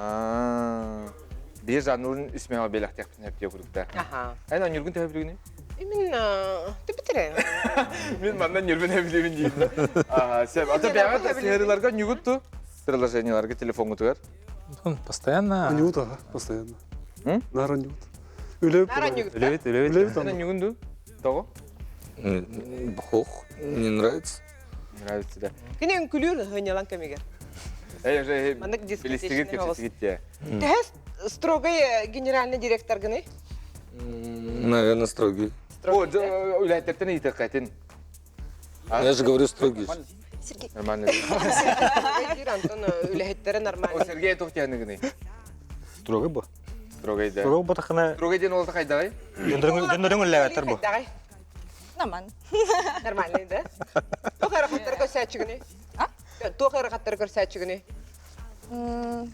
Биир жанрын үс мега белэхтиэхпин сөп курдукта. Аха. Эн аньургун төһө билигини? Именно ты битерен. Мин манна ньурбун билибин диин. Сөп. Ата бэҕэ сыһыарыыларга ньугут ту приложенияларга телефоҥҥутугар. Постоянно. Анют, ага, постоянно. Наар анют. Үлэбит. Наар анют. Үлэбит, үлэбит. Үлэбит Эн аньугун ду? Того? Бог, не нравится. Нравится, да. Кини үҥкүлүүр хыньалан кэмигэр. Эй, уже Маннык билистигит дискотечный кэпсэтигит Төһө строгай генеральный директор гыный? Наверное, строгий. О, үлэһиттэртэн ыйытыаххайтын. Я же говорю строгий. Сергей. Нормально. Строгай Антон үлэһиттэрэ О, нормально. Сергей туох тиһаныгыный? Строгай бу. Строгай да. Строгай ботахына Строгай диэн уолта хайдаҕай? дьоннорун үллээбэттэр бу. Нормально. Нормальный, да? Туох эрэ көрсөөччүгүнүй? Туох эрэ көрсөөччүгүнүй?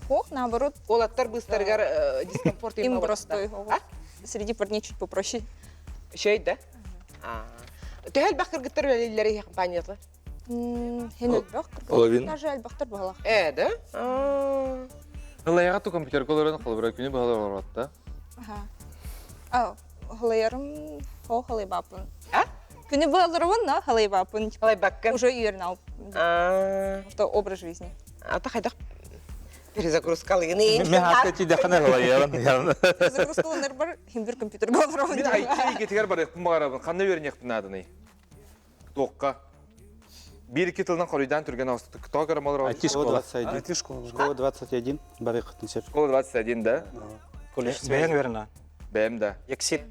Ох, наоборот. Уолаттар быыстарыгар дискомфорт Им простой. Среди парней чуть попроще. Үчүгэй да? Төһө элбэх кыргыттар үлэлииллэрий компанията? Һин элбэх Половина. Даже элбэхтэр баһалах. Э, да? Ылайаҕа ту компьютерга олорон холобура күнү быһа олоротта. Аха. А, халайарым, хо халайбаппын. А? Күнү быһаларыбын, но халайбаппын. Халайбаккын. Уже үйөрүн алып. Что образ жизни. Ата хайдах перезагрузкалыгын. Мен хаска тиийдэххинэ халайаҕын. Перезагрузкаланар бар, хим бир компьютерга олоробун. Мин IT эйгэтигэр барыахпын баҕарабын. Ханна үөрэниэхпин нааданый? Туохха? Биир-икки тылынан хоруйдаан түргэн оҕустук. Тоҕо көрөм олорор? IT школа. IT школа. Школа 21. Барыаххытын сөп. Школа 21, да? Бэйэҥ үөрэнэ. Бэйэм да. Яксит.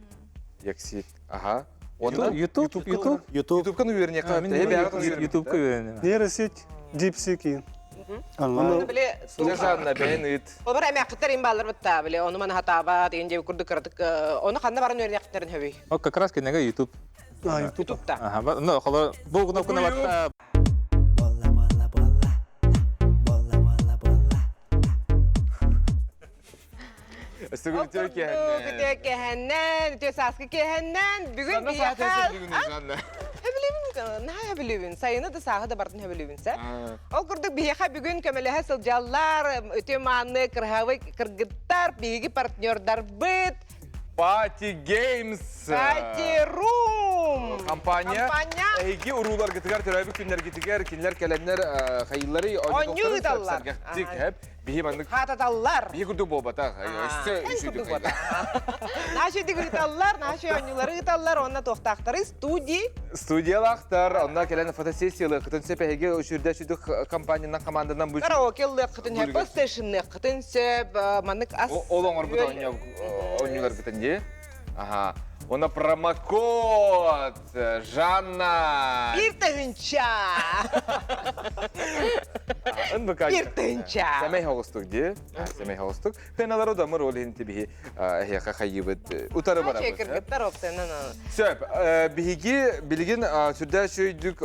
Яксит. Аха. Онно YouTube, YouTube. YouTube. Ютубка үөрэниэххэ. Ютубка үөрэнэ. Нейросеть, DeepSeek. Онлайн. Били Жанна бэйэн ыыт. Олор эмээххиттэр им баалар бытта, били ону маны хатаабат, деген дьэ курдук кыратык ону ханна баран үөрэниэхтэрин хөбүй? О, как раз кинеге YouTube. А, YouTube. Ютубта. Ага, ну, холо, бу кнопканы батта. Өстөгүлүтүө Күтүө кэһэннэн, үтүө сааскы кэһэннэн, бүгүн биһиэхэ... Жанна. Хөбүлүүбүн, наһаа хөбүлүүбүн. Сайыны да сааһы да бартын хөбүлүүбүн сэ. Ол курдук биһиэхэ бүгүн көмөлөһө сылдьаллар, үтүө мааны кырһабый кыргыттар, биһиги партнердарбыт, Party Games. Party Room. Компания. Компания. Эһиги урууларгытыгар төрөөбүт күннэргитигэр кинилэр кэлэннэр хайыллары Оонньуу ыыталлар. Сэргэхтик хэп биһи маннык Хаататаллар. биһи курдук буолбатах. Өссө Эн курдук буолбатах. Наша ыыталлар, наша оонньуулары ыыталлар, онно туохтаахтары студии. Студиялаахтар, онно кэлэн фотосессиялыаххытын сөп эһиги үчүрдэ сүдүк компаниянан команданан бу Караоке ыллыаххытын сөп, PlayStation-ныаххытын сөп, маннык ас. Ол оҥорбут оонньууларгытын дии. Аха. Уонна промокод Жанна. Биир тыһыынча. НБК. Биир тыһыынча. Сэмэй хоҕустук дии. Сэмэй хоҕустук. Хыналар удамыр ол иһин биһи эһиэхэ хайыбыт утары барабыт. Кыргыттар опсанан. Сөп. Биһиги билигин сүрдээх үчүгэйдик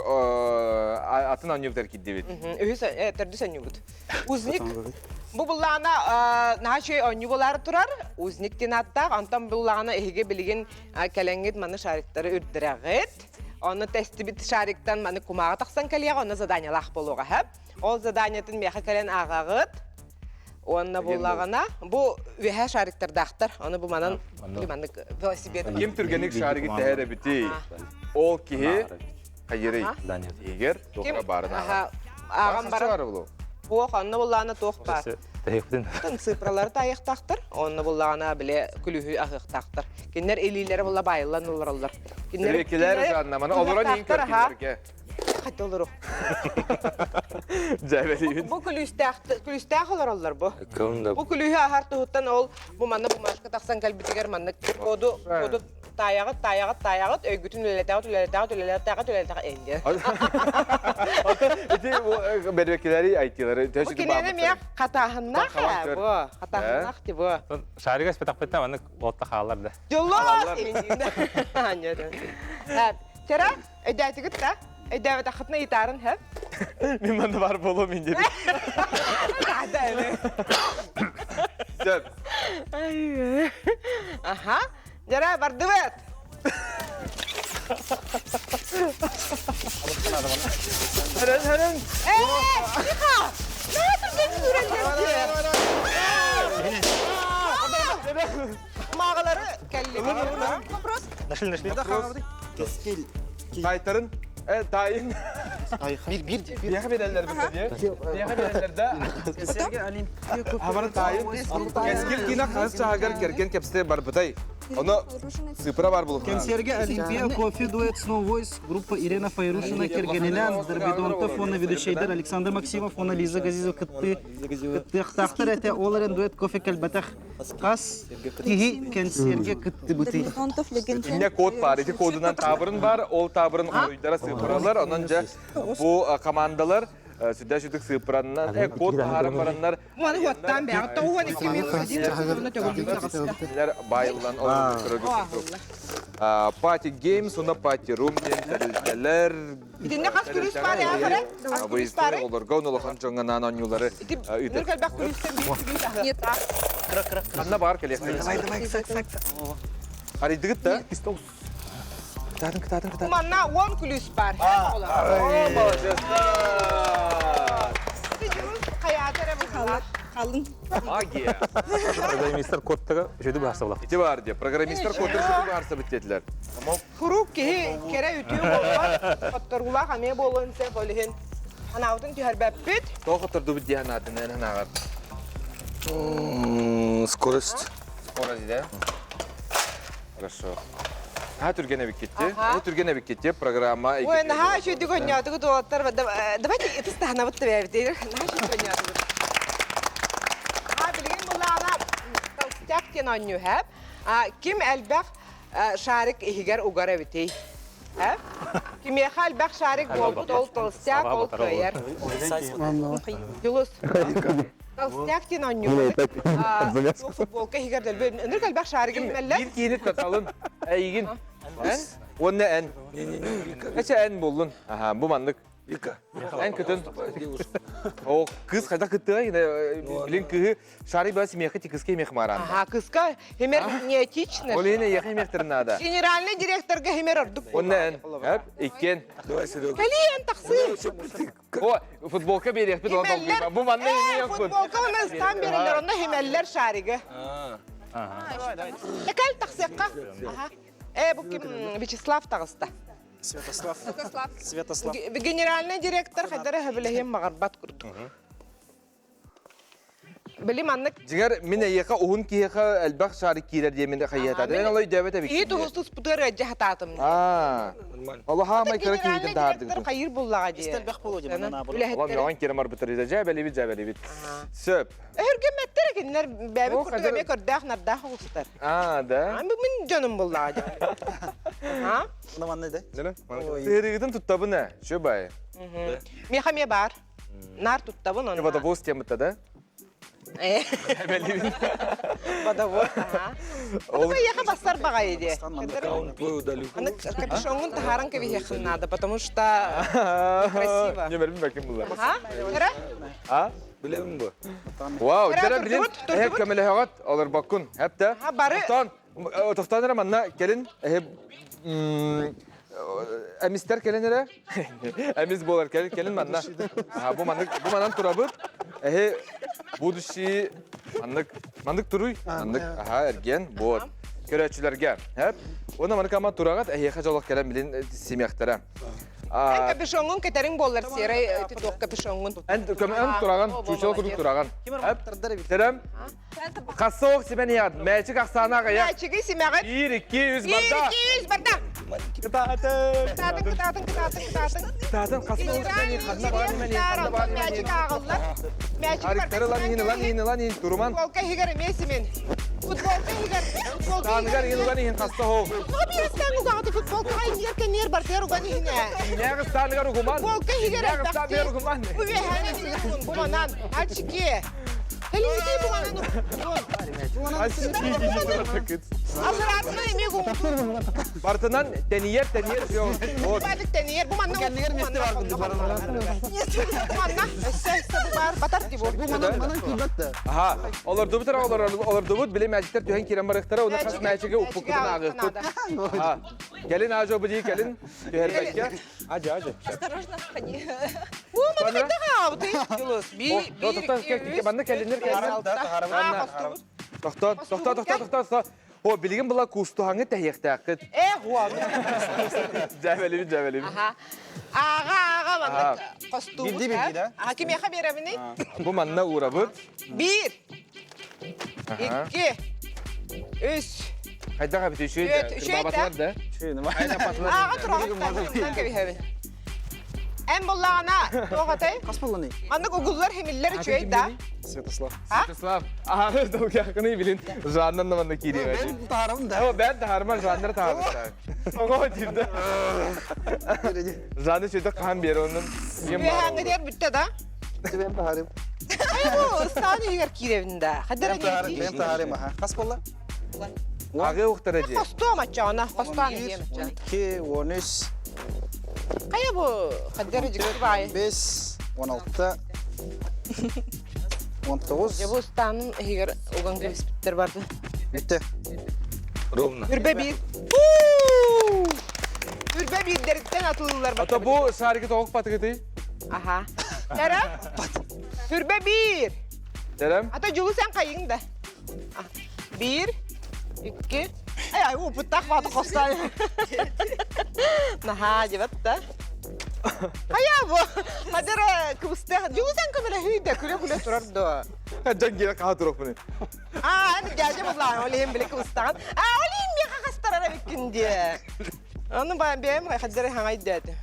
атын оонньуубутар киирдибит. Үһүс төрдүс оонньуубут. Узник. Бу буллаҕына наһаа үчүгэй оонньуу буолаары турар. Узник диэн ааттаах. Онтон буллаҕына эһиги билигин кэлэҥҥит маны шариктары үрдүрэҕит. Онно тестибит шариктан маны кумааҕы тахсан кэлиэҕэ, онно заданиелаах буолуоҕа һэ. Ол заданиетын миэхэ кэлэн ааҕаҕыт. Уонна буллаҕына бу үөһэ шариктардаахтар. Ону бу манан маннык велосипед. Ким түргэнник шаригы тэһэр эбитий? Ол киһи хайырый? Егер туохха баарын Аха, ааҕан баран. Туох, онно буллаҕына туох баар. Тын цифралары таайыахтаахтар, онно буллаҕына бile күлүһү аһыахтаахтар. Кинилэр илиилэрэ була баайыллан олороллор. Кинилэр Жанна, маны олорон иин көр кинилэргэ. Хатта олору. Дьээбэлиибин. Бу күлүүстээх күлүүстээх олороллор бу. Бу күлүүһү аһар туһуттан ол бу манна бумажка тахсан кэлбитигэр маннык коду коду таайаҕыт, таайаҕыт, таайаҕыт, өйгүтүн үлэлэтэҕит, үлэлэтэҕит, үлэлэтэҕит, үлэлэтэҕит энди. Ити бэрбэккилэри айтилары Бу кинини эмиэ хатааһыннаах ээ бу. Хатааһыннаах ти бу. Шарига испэтахпыттан маннык уотта хаалар да. Дьоллоос! Тера, өйдөөтүгүт да? Өйдөөбөтөххүтүнэ ыйытаарын һэ? Мин манна бар буолуом мин диэбит. Таада эми. Сөп. Аха. Дьара бардыбыт. Хөрөн хөрөн. Ээ, тихо! Наһаа түргэн сүүрэллэр дии. Мааҕалары кэлли. Вопрос. Нашли, нашли. Кескил. Тайтарын, э, тайын. Bir bir bir. Биэхэ береллер битте Биэхэ береллер да. Хабарын тайын. Кескил кина хас чаагар керген кепсте барбытай. Оно цифра бар булук. Кэнсиэргэ Олимпия кофе дуэт Snow Voice группа Ирена Файрушина кэргэнинээн Дорбидонтов уонна ведущайдар Александр Максимов уонна Лиза Газизова кытты кыттыахтаахтар этэ ол эрэн дуэт кофе кэлбэтэх хас киһи кэнсиэргэ кыттыбытый Дорбидонтов легенда. Инне код бар, ити кодунан табырын бар, ол табырын хоруйдара сыпыралар, онон дьэ бу командалар сүдэ сүдүк сыпыраннан, код таһааран бараннар Маны хуаттаан бэҕэ 92 минус 1 төгүллүү таҕыста. Кинилэр байыллан олорбуттара Party Games уонна Party Room диэн тэрилтэлэр Итиннэ хас күлүүс баар яа хара? Хас күлүүс баарый? Олорго улахан дьоҥҥо наан оонньуулары Ити ныр кэлбэх күлүүстэн биир күлүүс аһыахтаах. Ханна баар кэлиэхтэрин. Давай, давай, кса, кса, кса. Арыйдыгыт да? Кытаатын, кытаатын, кытаатын. Манна 10 күлүүс баар. О, молодецтар! Ити дьулус хайаата эрэ быһалаах. Халын. Магия! Программистар кодтара үчүгэй баһарса Ити бар дии. Программистар кодтара үчүгэй баһарса диэтилэр. Куруук киһи кэрэ үтүө буолбат, хотторуулаах эмиэ буолуон сөп, ол иһин анаабытын түһэрбэппит. Тоҕо хоттордубут дии санаатын эн санааҕар? Скорость. Скорость, да? Хорошо. Наһаа түргэн эбиккитти. Наһаа түргэн эбиккитти программа. Ой, наһаа үчүгүйдүк онньоотугут уолаттар. Давайте ытыс таһынабыт тэбээбитигэр. Наһаа үчүгүйдүк онньоотугут. Аа, билигин буллаҕына толстяк диэн оонньуу һэп. Ким элбэх шарик иһигэр угар эбитий? Кимиэхэ элбэх шарик буолбут, ол толстяк, ол кыайар. Дьулус. Толстяк диэн оонньуу. Футболка иһигэр дэлби. Ынырык элбэх шарик иммэллэр. Биир киһини таталын. Эйигин. Эн? Уонна эн. Эчэ эн буллун. Аха, бу маннык. Вика. Эн кытын. О, кыз хайда кыттыга, билин кыһы Шарый бас миэхэ тикыска эмиэх мааран. Аха, кыска химер неэтично. Ол иһин эйиэхэ эмиэхтэрин наада. Генеральный директорга химер ордук. Онна эн. Эп, иккен. Давай, Серега. Кэлиэн тахсыы. О, футболка бериэхпит ол Химеллер. Бу манна Э, эмиэ футболка оны ыстаан береллер, онно химеллер шарига. Кэл тахсыахха. Аха. Э, бу ким Вячеслав таҕыста. Святослав. Святослав. Генеральный директор хайдара хөбүлэһиэн маҕарбат курдук. Били маннык Дьиҥэр, мин эйиэхэ уһун киһиэхэ элбэх шарик киирэр диэмин хайыатаат. Эн олой дөбөт эбиккин. Иһит уһус туспутугар ыадьа хатаатым. Аа. Олоха май кыра киһитин таһаардыгытын. Хайыр буллаҕа дии. Истэлбэх буолуо дии манна наабыл. Олом мөҕөн киирэн барбыттар дьээбэлибит дьээбэлибит. Сөп. Өһүргэммэттэр кинилэр бэйэбит курдук эмиэ көрдөөх нардаах оҕустар. Аа, да. Мин дьонум буллаҕа дии. Аа? Манна да. Сыһырыгытын туттабын ээ. Чө бай. Миэхэ эмиэ баар. Наар туттабын онно. Водовоз темата да? Бэлибин. Водовоз, аха. Ол яха бассар баҕайы дии. Аны капюшоҥҥун таһааран кэбиһиэххин наада, потому что красиво. Нөмербин бакин булла. Кыра? А? Билебин бу. Вау, дьэ билин эһэ көмөлөһөҕөт олорбоккун. Хэптэ. Бары. Тохтон, тохтон эрэ манна кэлин эһэ эмистер кэлин эрэ. Эмис буолар кэлин кэлин манна. Бу маннык бу манан турабыт. Эһи будущий маннык маннык туруй. Маннык аха эрген вот. Көрөөччүлэргэ. Хэп. Уонна маннык ама тураҕат эһиэхэ дьолох кэлэн билин симиэхтэрэ. Эн капюшоҥҥун кэтэриҥ буоллар серый титуох капюшоҥҥун. Эн көмөн тураҕын, чучел курдук тураҕын. Терем. Хасоох симэн иһат, мээчик ахсаана аҕыйах. Мээчиги симэҕит. 1, 2, 3 барда. 1, 2, 3 барда. Кытаатын. Кытаатын, кытаатын, кытаатын, кытаатын. Кытаатын, хасоох симэн иһин, ханна бар симэн иһин, ханна бар симэн Мээчик ааҕыллар. Мээчик Арыктары лан иһин, лан иһин, лан иһин, туруман. Футболка иһигэр эмиэ симин. Футболка иһигэр. Футболка Тааныгар иһин, уган иһин, хаста хоу. Тоҕо биирестэн угаҕыты футболкаҕа иһигэр кэнниэр бартыгар уган иһинэ. Иннээх ыстааныгар угуман. Футболка иһигэр Иннээх ыстааныгар угуман. Бу үөһээнэ иһигэр бу манан. Альчики. Бартынан тэнийэр тэнийэр Тэнийэр бу манна Кэннигэр миэстэ бар курдук Манна өссө өссө бу бар батар ди бу. Манан киирбэт да. Аха, олордубут эрэ олордубут, били мээчиктэр түһэн киирэн барыахтара, уна хас мээчиги укпуккутун ааҕыахпыт. Кэлин аажо бу дии кэлин түһэрбэккэ. Ажа, ажа. Осторожно, ходи. Бу маны хайдах аабытый? Дьулус. Би, Манна кэлиннер кэлиннер. Тохтоо, тохтоо, тохтоо, тохтоо, тохтоо. О, билигин була кустуһаҥы тэһиэхтээххит. Э, хуа. Дьээбэлибит, дьээбэлибит. Аха. Ааҕа, ааҕа, маннык хостуубут. Бирди, бирди, да? Аха, кимиэхэ биэрэбиний? Бу манна уурабыт. Биир. Икки. Үс. Хайдах эбит үчүгэй Үөт, үчүгэй да? да? да? Ааҕа тураҕыттан кэбиһэбин. Эн буллаҕына туох этэй? Хас буолланый? Маннык угуллар химиллэр үчүгэй да? Святослав. Святослав. Аһары долгякыны билин Жаннан да манна киириэҕэ. Бен таарым да. О, бен таармар Жаннар таарбыта. Оҕо диирдэ. Жанны сөйтө хаан биэр оннун. Үөһээҥҥитигэр бүттэ да? Бен таарым. Ай бу ыстаан иһигэр киирэбин да. Хадара Бен таарым аха. Хас буолла? Аҕы ухтара дии. Хостуом аччаҕына, хостоон иһиэм аччаҕына. 2, 13, Хайа бу хаддара дьикти баайы. 5, 16, 19. Дьэ бу ыстааным иһигэр уган кэбиспиттэр барды. Бүттэ. Ровно. Үрбэ биир. Үрбэ биирдэриттэн атылыыллар Ата бу шарики тоҕук патыгытый? Аха. Тэрэм? Үрбэ биир. Тэрэм? Ата дьулу сен хайың да. Биир, икки. Ай, ай, упуттах бааты хостан. Наһаа дебат да. Хайа бу, хадара кыбыстах. Дьулусан көмөлөһүй да, күлэ-күлэ турар до. Дьон киирэ хаha туруохпуну. Аа, аны дядя буллаан, ол иһин били кыбыстаҕын. Аа, ол иһин миэхэ хастарар эбиккин диэ. Ону баан бэйэм хаддара хаҥай дээти.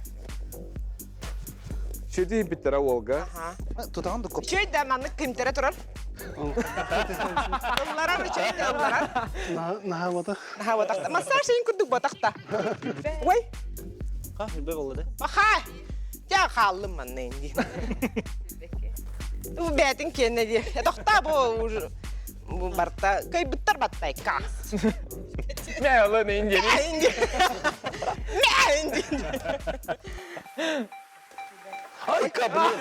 Шүтү биттера уолга. Тутаҕын да коп. Үчүгэй да маннык кимтэрэ турар. Ылларар үчүгэй да ылларар. Наһаабатах. Наһаабатах. Массаж син курдук батахта. Ой. Ха, үрбэ болла да. Аха. Дьэ хааллым манна инди. Бу бээтин киэннэ дии. Тохтаа бу бу барта кыйбыттар баттайка. Мэ ылын инди. Инди. Мэ инди. Айка, блин!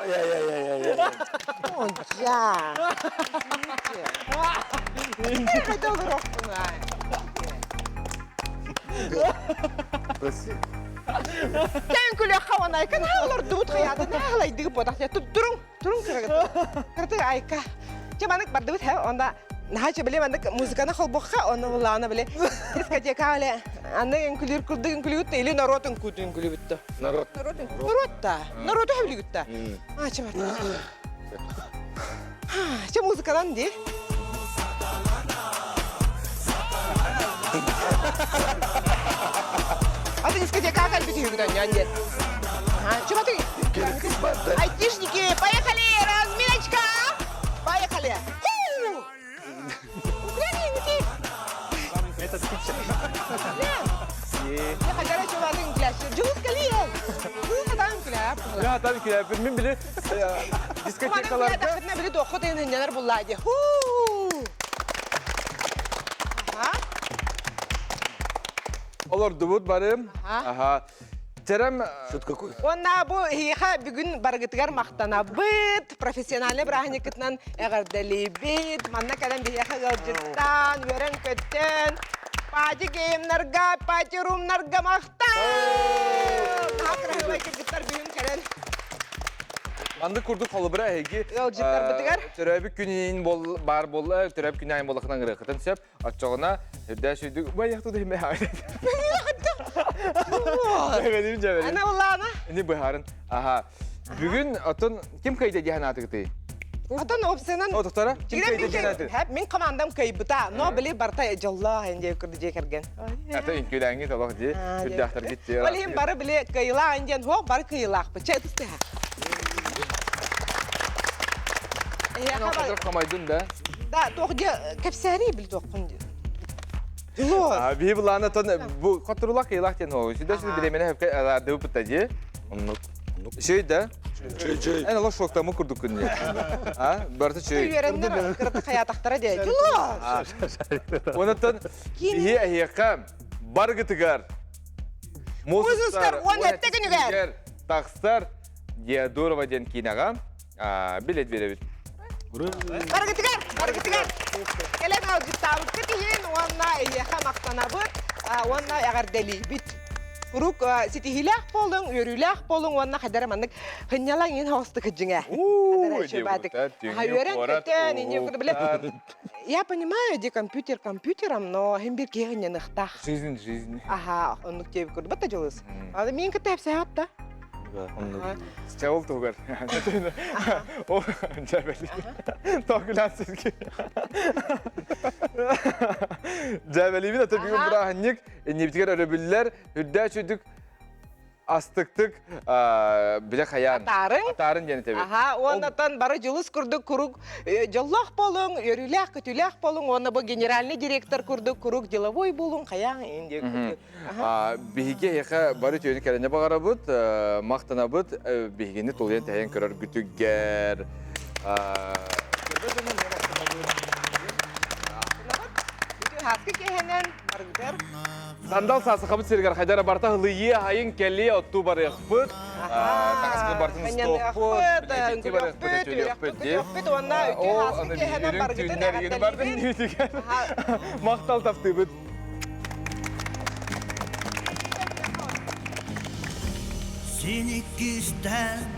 Ай-яй-яй-яй-яй. Дьа. Хайда олорохпун ай. Прости. Кэн күлүөххэ уонна айка наһаа олордубут хайаата наһаа ылайдыгы буотах турун турун кырагыт кыраты айка чэ манык бардыбыт хэ онда наһаа чэ били маннык музыканы холбуохха онно буллаҕына били дискотека били анны үҥкүлүүр курдук үҥкүлүүт или норуот үҥкүүтүн үҥкүлүүбүттэ Народ. Народ та народу хөбүлүгүттэ а чэ барда чэ музыканан ди Аты дискотека кэлбит үһүгүтэн дьон диэн. Чуматы Айтишники, поехали! Разминочка! Поехали! Это спичка. Я хотела чуватын кляш. Дьулус кэлиэн. Дьулус атаан күлээп. Я атаан күлээп. Мин били дискотекаларга... Мана били туохха тыын хынньанар буллаа дии. Олордубут барым. Аха. Терем... Шут какой? Уонна бу эһиэхэ бүгүн барыгытыгар махтанабыт, профессиональный бырааһынньыккытынан эҕэрдэлиибит, манна кэлэн биһиэхэ ыалдьыттаан, үөрэн-көттөн, пати геймнарга, пати румнарга махтал! Наһаа кыраһыабай кыргыттар бүгүн кэлэн Маннык курдук холобура эһиги ыалдьыттарбытыгар төрөөбүт күнүн баар буолла, төрөөбүт күнүн айан буоллахына ыҥырыаххытын сөп. Оччоҕуна үрдээ сүйдүк байахту да име Дьэбэлим дьэбэлим. Ана улаана. Ини быһарын. Аха. Бүгүн отон ким кыйда диэн аатыгытый? Отон опсынан О, доктора, ким кыйда диэн ааты? Хэп, мин командам кыйбыта. Но били барта дьоллоох инде курду дьиэ кэргэн. Ата үҥкүүлээҥҥит олох дии. Үрдээхтэр гитти. Ол иһин бары били кыйылаах индиэн хуох бары кыйылаахпыт. Чэ ытыстыха. Хамайдын да. Да, туох дьэ кэпсээри бил туоххун дии. Дьулуос. Биһи былаана тон бу хотурулах кыйлах диэн хоҕу. Сүдэ сүдэ биремene хөпкө араардыбы пытта дии. Оннук. Чөй да. Чөй чөй. Эн олох шоктамы курдук күн дии. А, барыта чөй. Үөрэннэр кырата хаятахтара дии. Дьулуос. Онотон биһи эһиэхэ баргытыгар Музустар 17 күнүгэр тахсар Диадурова диэн киинэҕэ билет биэрэбит. Баргытыгар, баргытыгар. Кэлэн ыалдьыттаабыккыт иһин уонна эйиэхэ махтанабыт уонна эҕэрдэлиибит. Куруук ситиһиилээх буолуҥ, үөрүүлээх буолуҥ уонна хайдара маннык хынньалаҥ иин хоҕустук кыдьыҥа. Үөрэн көтөн, инье Я понимаю, где компьютер компьютером, но хим бир киһи хынньаныхтаах. Жизнь, жизнь. Аха, оннук диэбит курдук. Бата дьолус. Аны мин кытта хепсэһат да. Чавыл тугар. О, дьэбэли. Тоһгүлаан сирги. Дьэбэлибит ата бүгүн бырааһынньык иннибитигэр өрөбүллэр үрдээч үрдүк астыктык билэ хайаан атаарын атаарын диэн этэбит. Аха, уоннатан бары дьулус курдук курук дьоллоох болуҥ, үөрүүлээх көтүүлээх болуҥ уонна бу генеральный директор курдук курук деловой болуҥ хайаан ин диэн Биһиги эһиэхэ бары үтүөнү кэрэни баҕарабыт, махтанабыт, биһигини тулуйан тэһийэн көрөргүтүгэр. Хаскы киэһэнэн баргытар. Сандал саасахабыт сиригэр хайдара барта ылыйыы айын кэлии оттуу барыахпыт. Таҥаскы бартын стоппут, үҥкүлүөхпүт, үөрөхпүт, уонна үтүө хаскы киэһэнэн баргытын эҕэрдэлиибит. Махтал таптыыбыт. Синиккистэн.